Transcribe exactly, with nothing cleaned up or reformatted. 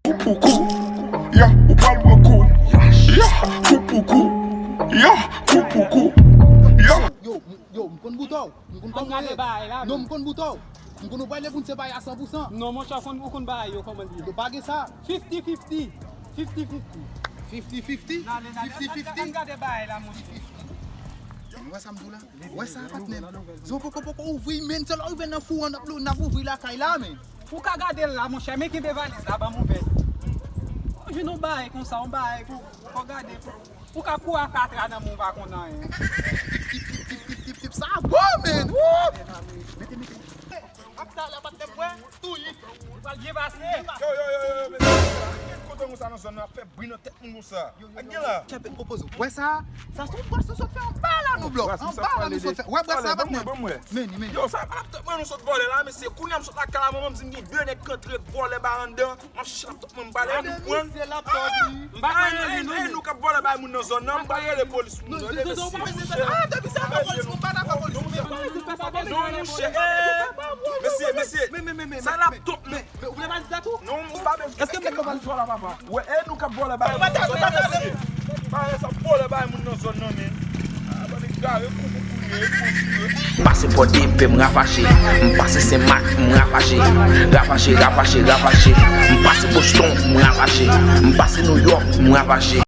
Kou pou kou, ya, ou pral pran kou. Ya, kou pou kou, ya, kou pou kou, ya. Yo, m- yo, m konn bouton. M konn An gade kòman bagay la, non, men. M konn bouton. M konn ou pale moun se bagay a san pou san. Non, monchè, ou konn, ou konn bagay yo, kòman li ye. Yo pa gen sa. Fifty fifty. Fifty fifty. Fifty fifty? N ale, n ale, Fifty fifty? An gade bagay la, monchè. Ou wè sa m di w la? Ou wè sa, patnè? Zon poko poko ouvri, men se lè w rive nan kou an, n ap, n ap ouvri lakay la, men. Ou ka gade l la, monchè, men kenbe valiz la, ban m ouvè l. Ou jwenn yon bagay konsa, yon bagay pou, pou gade, pou, ou ka kouri a fatra nan men w pa konn anyen. Tip, tip, tip, tip, tip, tip, sa bon, men! Woo! Mete, mete. Ak sa la, patnè m, wè, tou yik. Ou pral byen pase. Yo, yo, yo, yo, mesye, gen kote konsa nan zòn nan, ap fè bri nan tèt moun konsa. Ak gen la. Kèpèt, popozo. Wè sa? Sa se yon bwès nou sot fè anba la, nou blòk. Anba la, nou sot fè. Wè bwès sa, patnè. Ban mwen, ban mwen. Men, men. Yo, sa laptop mwen nou sot vòlè la, mesye. Kounye a m sot lakay la, mwen menm di m gen de nèg k antre vòlè bay anndan. M ap chèche laptop mwen, m pale nou pran. M pa konn li, non. Ay, nou k ap vòlè bay moun nan zòn nan, m pral rele polis pou nou. Rele mesye, mouche. Ah, depi se afè polis, mwen pa dakò polis. Non, mouche. Mesye, mesye. Sa laptop mwen. Men, ou vle valiz la tou? Non, m pa bezwen. Èske m gen valiz la, papa? Wè, e nou k ap vòlè bay moun nan zòn nan, mesye. Bagay sa vòlè bay moun nan zòn nan, men. Ah, bann egare, kou pou kouri, kou pou kouri. M pase Pòdepè, m ravaje. M pase Senmak, m ravaje. Ravaje, ravaje, ravaje. M pase Boston, m ravaje. M pase Nouyòk, m ravaje.